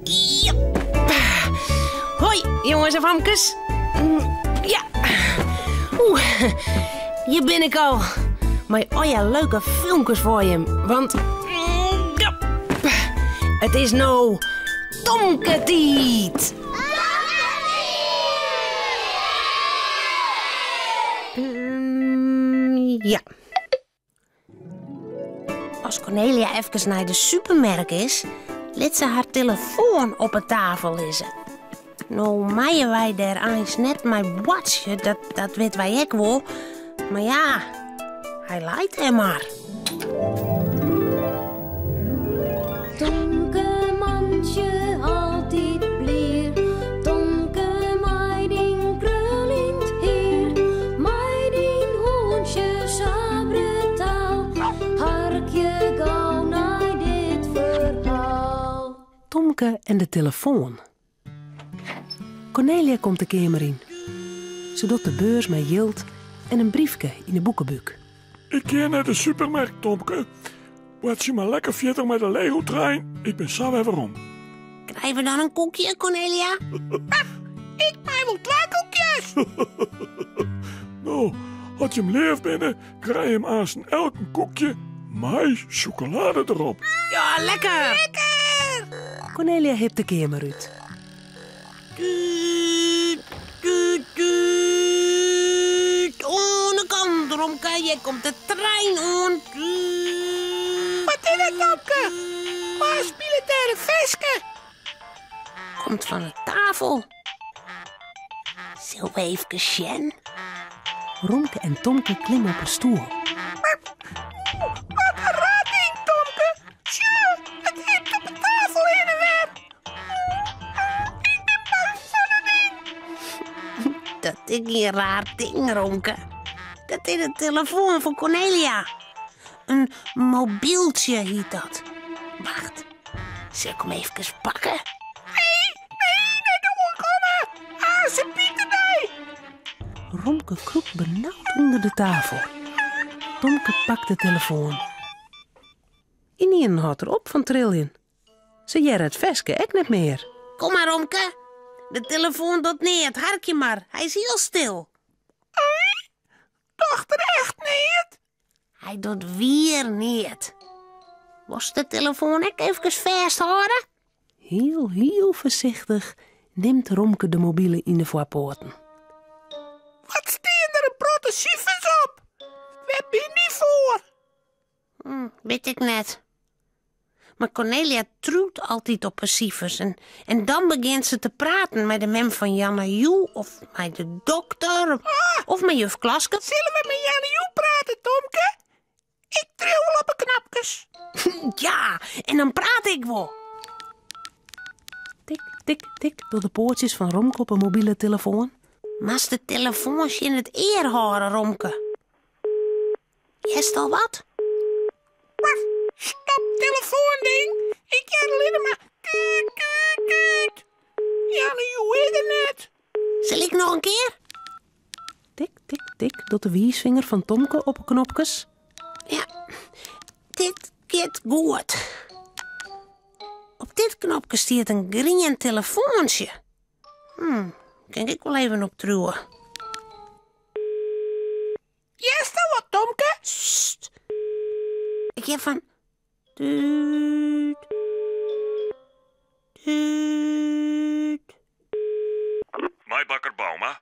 Jep. Hoi, jonges en famkes. Ja. Oeh, hjir bin ik al. Mei allegear leuke filmkes foar jim. Want ja, it is no Tomke-tiid. Ja. As Cornelia efkes nei de supermerk is, lit se har telefoan op 'e tafel lizze. No meie wy dêr eins net mei boartsje, dat, dat witte wy ek wol. Mar ja, hy leit dêr mar. Tomke mantsje altyd blier, Tomke mei dyn kruljend hier, mei dyn hûntsje sa brutaal, harkje gau nei dit ferhaal. Tomke en de telefoan. Cornelia komt de keamer yn. Se docht de beurs mei jild en in briefke yn de boekebúk. Ik gean nei de supermerk, Tomke. Boartsje mar lekker fierder mei de Lego-trein. Ik bin sa wer werom. Krije we dan in koekje, Cornelia? Ik mei wol twa koekjes. No, as jim leaf binne, krije jim aansten elk in koekje mei sjokolade derop. Ja, lekker! Lekker! Cornelia hipt de keamer út. Tuut, tuut, tuut. Oan de kant, Romke, hjir komt de trein oan. Tuut. Wat is dat, Tomke? Wa spilet dêr in ferske? Komt fan de tafel. Sille we efkes sjen? Romke en Tomke klimme op 'e stoel. Wat in raar ding, Tomke. Sjoch, it hipt op 'e tafel hinne en wer. Ik bin bang foar dat ding. Dat is gjin raar ding, Romke. Dat is de telefoan fan Cornelia. In mobyltsje hjit dat. Wacht, sil ik him efkes pakke? Nee, nee, net oankomme. Ah, se bite my. Romke krûpt benaud ûnder de tafel. Tomke pakt de telefoan. Ynienen hâldt er op fan triljen. Se hearre it ferske ek net mear. Kom mar, Romke. De telefoan docht neat. Harkje mar, hy is hiel stil. Docht er echt neat? Hy docht wier neat. Wolst de telefoan ek efkes fêsthâlde? Hiel, hiel foarsichtich nimt Romke de mobile yn de foarpoaten. Wat stean der in protte sifers op? Wêr binne dy foar? Wit ik net. Mar Cornelia trút altyd op 'e sifers en, en dan begjint se te praten mei de mem fan Janne Joe of mei de dokter ah, of mei juf Klaske. Sille we mei Janne Joe prate, Tomke? Ik triuw wol op 'e knopkes. Ja, en dan praat ik wol. Tik, tik, tik dogge de poatsjes fan Romke op 'e mobile telefoan. Moatst de telefoan tsjin it ear hâlde, Romke. Hearst al wat? Stop telefoanding. Ik hear allinne mar tuut, tuut, tuut. Janne Joe is der net. Sil ik noch in kear? Tik, tik, tik docht de wiisfinger fan Tomke op 'e knopkes. Ja, dit giet goed. Op dit knopke stiet in grien telefoantsje. Kin ik wol even op triuwe. Hearst al wat, Tomke? Sst. Ik hear fan. Tuut. Tuut. Mei bakker Bouma.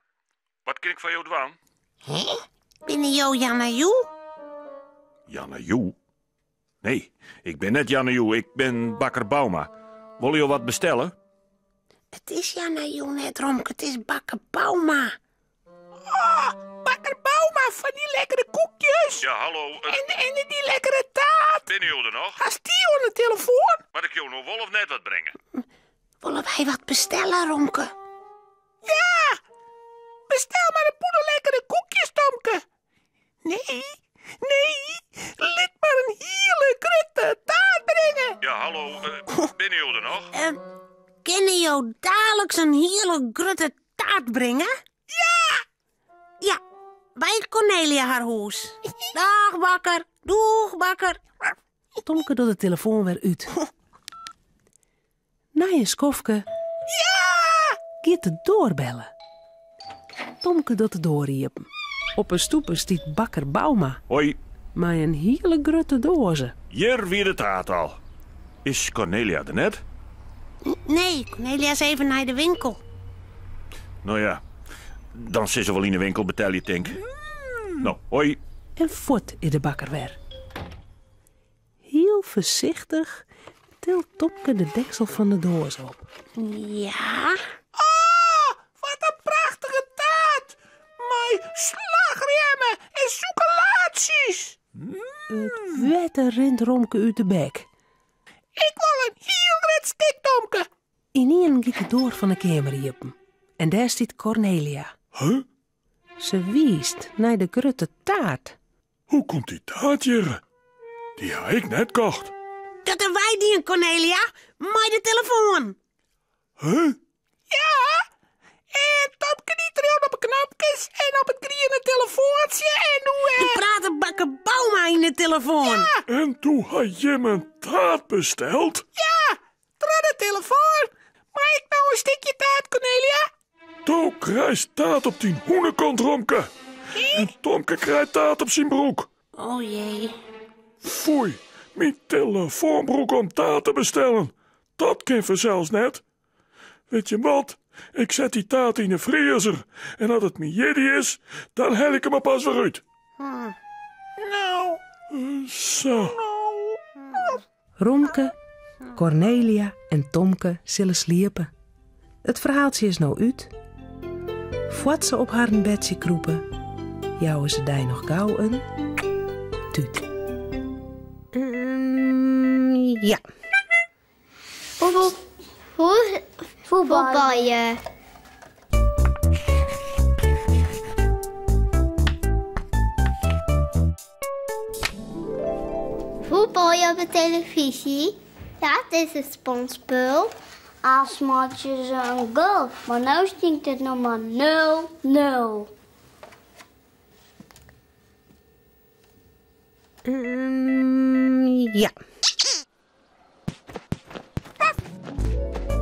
Wat kin ik foar jo dwaan? Hè? Binne jo Janne Joe? Janne Joe? Nee, ik bin net Janne Joe, ik bin bakker Bouma. Wolle jo wat bestelle? It is Janne Joe net, Romke, it is bakker Bouma. Oh, bakker Bouma fan dy lekkere koekjes. Ja, hallo. En, en dy lekkere taart. Binne jo der noch? Hast dy oan de telefoan? Moat ik jo no wol of net wat bringe? Wolle wy wat bestelle, Romke? Ja! Bestel mar in pûde lekkere koekjes, Tomke. Nee, nee, lit mar in hiele grutte taart bringe. Ja, hallo, binne jo der noch? Kinne jo daliks in hiele grutte taart bringe? Ja! Ja, by Cornelia har hûs. Dag, bakker. Doeg, bakker. Tomke docht de telefoan wer út. Nei Nei in skoftke giet de doar belle. Tomke docht de doar iepen. Op 'e stoepe stiet bakker Bouma. Hoi. Mei in hiele grutte doaze. Hjir wie de taart al. Is Cornelia der net? Nee, Cornelia is even nei de winkel. No ja, dan sil se wol yn 'e winkel betelje, tink. No, hoi. En fuort is de bakker wer. Hiel foarsichtich tilt Tomke de deksel fan de doas op. Ja. Oh, wat in prachtige taart! Mei slachrjemme en sûkelaatsjes. It wetter rint Romke út de bek. Ik wol in hiel grut stik, Tomke. Ynienen giet de doar fan de keamer iepen en dêr stiet Cornelia. Huh? Se wiist nei de grutte taart. Hoe komt dy taart hjirre? Dy ha ik net kocht. Dat ha wy dien, Cornelia, mei de telefoan. Huh? Ja, en Tomke dy triuwt op 'e knopkes en op it griene telefoantsje en doe... Doe prate bakker Bouma yn de telefoan. Ja. En doe ha jim in taart besteld? Ja, troch de telefoan. Mei ik no in stikje taart, Cornelia? Do krijst taart op dyn hûnekont, Romke. En Tomke krijt taart op syn broek. O jee. Foei, myn telefoan brûke om taart te bestellen. Dat kin fansels net. Wit jim wat, ik set dy taart yn 'e friezer en as it myn jierdei is, dan helje ik him er pas wer út. No. Sa. Romke, Cornelia en Tomke sille sliepe. It ferhaaltsje is no út. Foar't se op harren bedsje krûpe, jouwe se dy noch gau in tút. Ja. Fuotbalje. Fuotbalje op de televyzje, dat is in spannend spul. As meitsje se in goal, mar no stiet it noch mar nul, nul. Ja.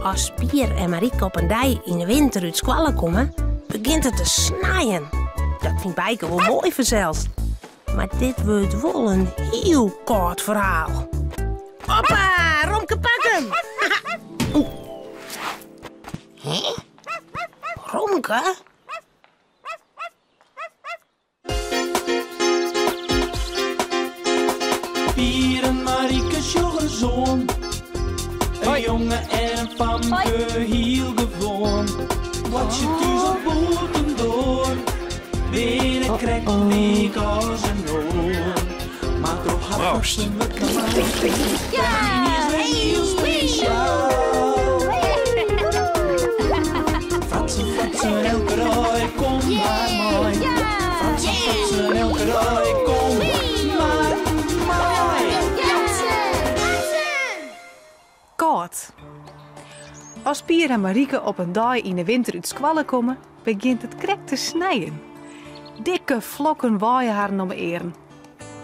As Pier en Marieke op in dei yn 'e winter út skoalle komme, begjint it te snijen. Dat fynt Bijke wol moai fansels. Mar dit wurdt wol in hiel kâld ferhaal. Hoppa, Romke pak him! Oeh. Hè? Romke? Pier en Marieke sjogge ris oan. In jonge en in famke, hiel gewoan. Boartsje thús of bûtendoar, binne krekt lyk as in oar. Mar troch har Proost. fratsen wurdt kawaii is wer hiel spesjaal. Fratsen, fratsen, elke dei, kom mar mei. Fratsen, fratsen, elke dei, kom mar mei. Kâld. As Pier en Marieke op in dei yn 'e winter út skoalle komme, begjint it krekt te snijen. Dikke flokken waaie harren om 'e earen.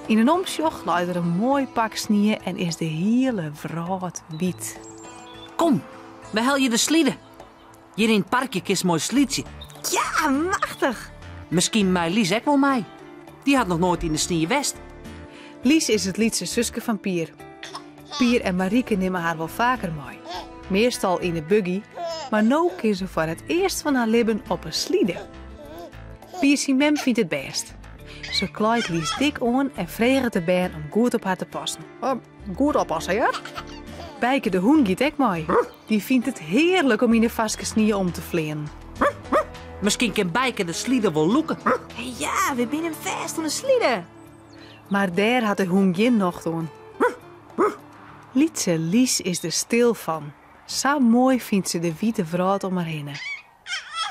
Yn in omsjoch leit der in moai pak snie en is de hiele wrâld wyt. Kom, we helje de slide. Hjir yn it parkje kinst moai slydsje. Ja, machtich! Miskien mei Lies ek wol mei. Dy hat noch noait yn de snie west. Lies is it lytse suske fan Pier. Pier en Marieke nimme har wol faker mei. Meastal yn 'e buggy, mar no kin se foar it earst fan har libben op 'e slide. Pier syn mem fynt it bêst. Se klaait Lies dik oan en freget de bern om goed op har te passen. Goed oppasse, hear. Bijke de hûn giet ek mei. Dy fynt it hearlik om yn 'e farske snie om te fleanen. Miskien kin Bijke de slide wol lûke. Ja, wy bine him fêst oan 'e slide. Mar dêr hat de hûn gjin nocht oan. Lytse Lies is der stil fan. Sa moai fynt se de wite wrâld om har hinne.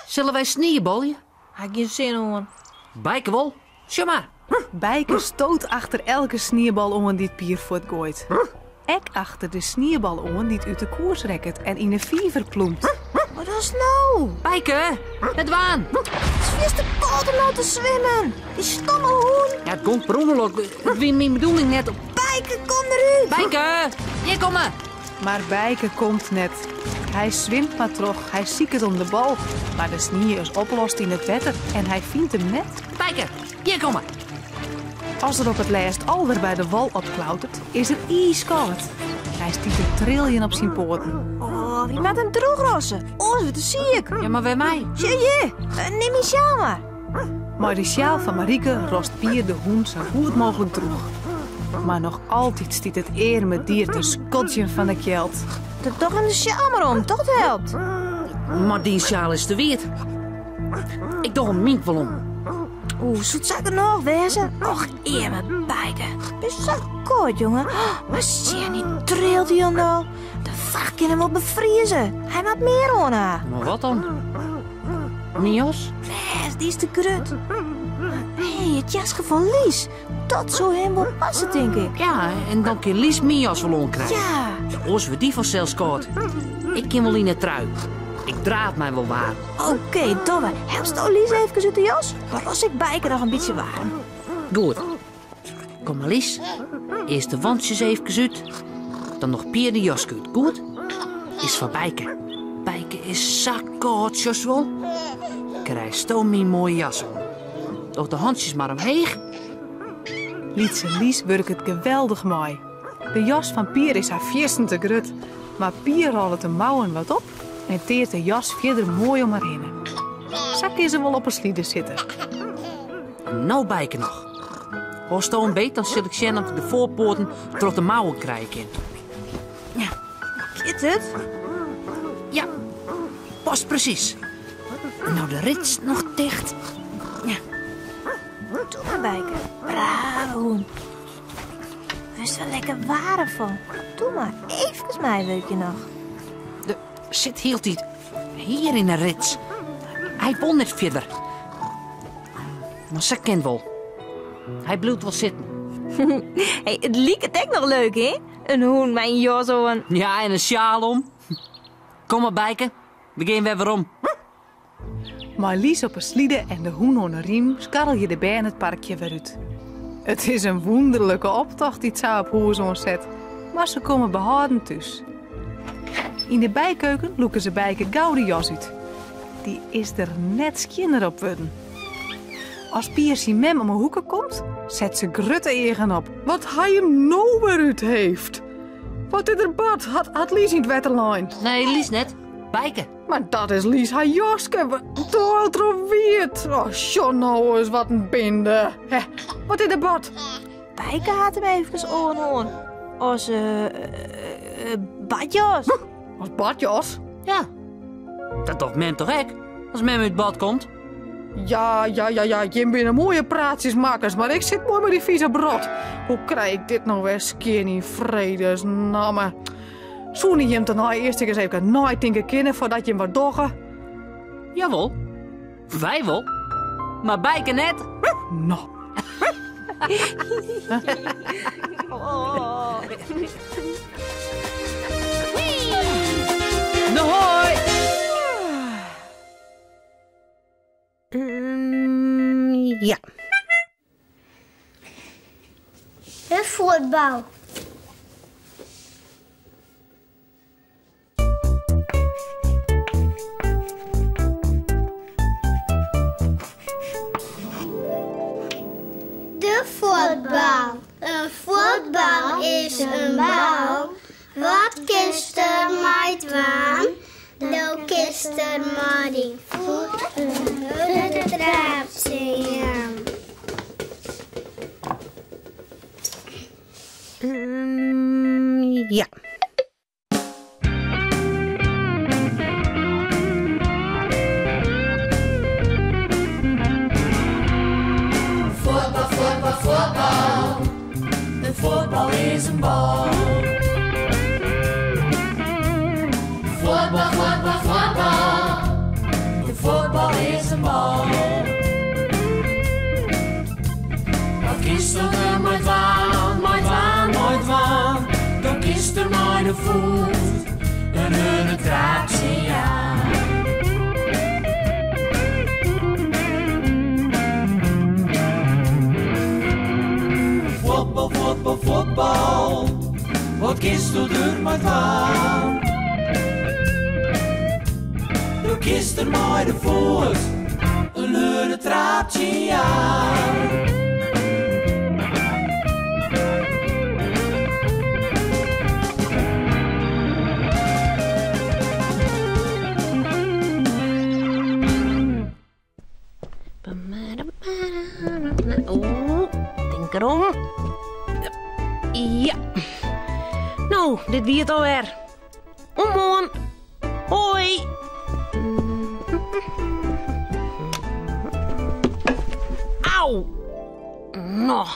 Sille wy sniebalje? Ha ik gjin sin oan. Bijke wol. Sjoch mar. Bijke stoot achter elke sniebal oan dy't Pier fuortgoait. Ek achter de sniebal oan dy't út de koers rekket en yn 'e fiver plûmt. Wat dochst no? Bijke, net dwaan. It is fierste kâld om no te swimmen. Dy stomme hûn. Ja, it gong per ûngelok. It wie myn bedoeling net om. Bijke, kom derút. Bijke, hjir komme. Mar Bijke komt net. Hy swimt mar troch, hy siket om de bal, mar de snie is oplost yn it wetter en hy fynt him net. Bijke, hjir komme! As er op it lêst alwer by de wal opklautert, is er iiskâld. Hy stiet te triljen op syn poaten. Oh, wy moatte him drûchrosse, oars wurdt er siik. Ja, mar wêrmei? Sjoch hjir, nim myn sjaal mar. Mei de sjaal fan Marieke rost Pier de hûn sa goed mooglik drûch. Mar noch altyd stiet it earme dier te skodzjen fan de kjeld. Doch him de sjaal mar om, dat helpt. Mar dyn sjaal is te wiet. Ik doch him myn wol om. Oeh, soe it sa genôch wêze? Och, earme Bijke. Bist sa kâld, jonge. Mar sjen, hy trilt hielendal. De facht kin him wol befrieze. Hy moat mear oan ha. Mar wat dan? Myn jas? Lês, dy is te grut. Hé, it jaske fan Lies. Dat soe him wol passe, tink ik. Ja, en dan kin Lies myn jas wol oankrije. Ja. Oars wurdt dy fansels kâld. Ik kin wol yn 'e trui. Ik draaf my wol waarm. Oké, dogge we. Helpsto Lies efkes út de jas? Dan ros ik Bijke noch in bytsje waarm. Goed. Kom mar, Lies. Earst de wantsjes efkes út. Dan noch Pier de jaske út. Goed? Is foar Bijke. Bijke is sa kâld, sjochst wol. Krijsto myn moaie jas oan. Doch de hantsjes mar omheech. Lytse Lies wurket geweldich mei. De jas fan Pier is har fierstente grut, mar Pier rôlet de mouwen wat op en teart de jas fierder moai om har hinne. Sa kin se wol op 'e slide sitte. No Bijke noch. Hâldsto him beet, dan sil ik sjen oft ik de foarpoaten troch de mouwen krije kin. Ja, giet it? Ja, past presys. En no de rits noch ticht. Ja. Doe mar, Bijke. Brave hûn. Wurdst der lekker waarm fan. Doe mar, eefkes meiwurkje noch. Der sit hieltyd hier yn 'e rits. Hy wol net fierder. Mar sa kin wol. Hy bliuwt wol sitten. Hey, it liket ek noch leuk, hè? In hûn mei in jas oan. Ja, en in sjaal om. Kom mar, Bijke. We gean wer werom. Mei Lies op 'e slide en de hûn oan 'e riem skarrelje de bern it parkje wer út. It is in wûnderlike optocht dy't sa op hûs oanset, mar se komme behâlden thús. Yn de bykeuken lûke se Bijke gau de jas út. Dy is der net skjinner op wurden. As Pier syn mem om 'e hoeke komt, set se grutte eagen op. Wat hy him no wer út heeft! Wat is der bard? Hat Lies yn it wetter lein? Nee, Lies net. Bijke. Mar dat is Lies har jaske. Troch wiet. Oh, sjoch no ris wat in binde. Hè, wat is der bard? Bijke hat him efkes oanhân. As badjas. As badjas? Ja. Dat docht mem toch ek, as mem út bad komt? Ja, ja, ja, ja, jim binne moaie praatsjesmakkers, mar ik sit moai mei dy fize brot. Hoe krij ik dit no wer skjin yn fredesnamme? Soene jim tenei earst ris even neitinke kinne foardat jim wat dogge? Jawol, wy wol. Mar Bijke net. No. No hoi! Ja. De fuotbal. De fuotbal. In fuotbal is in bal. Wat kinst der mei dwaan? Do kinst der mei dyn foet in hurde traap tsjin jaan. Ja. Fuotbal, fuotbal, fuotbal. In fuotbal is in bal. Fuotbal, fuotbal, fuotbal. In fuotbal is in bal. Wat kinst der mei dwaan, mei dwaan, mei dwaan? Do kinst der mei de foet in hurde traap tsjin jaan. Fuotbal, fuotbal, fuotbal. Wat kinst do der mei dwaan? Kinst der mei de foet in hurde traap tsjin jaan. Oeh, tink erom. Ja. No, dit wie it alwer. Oant moarn. Hoi. Au. No.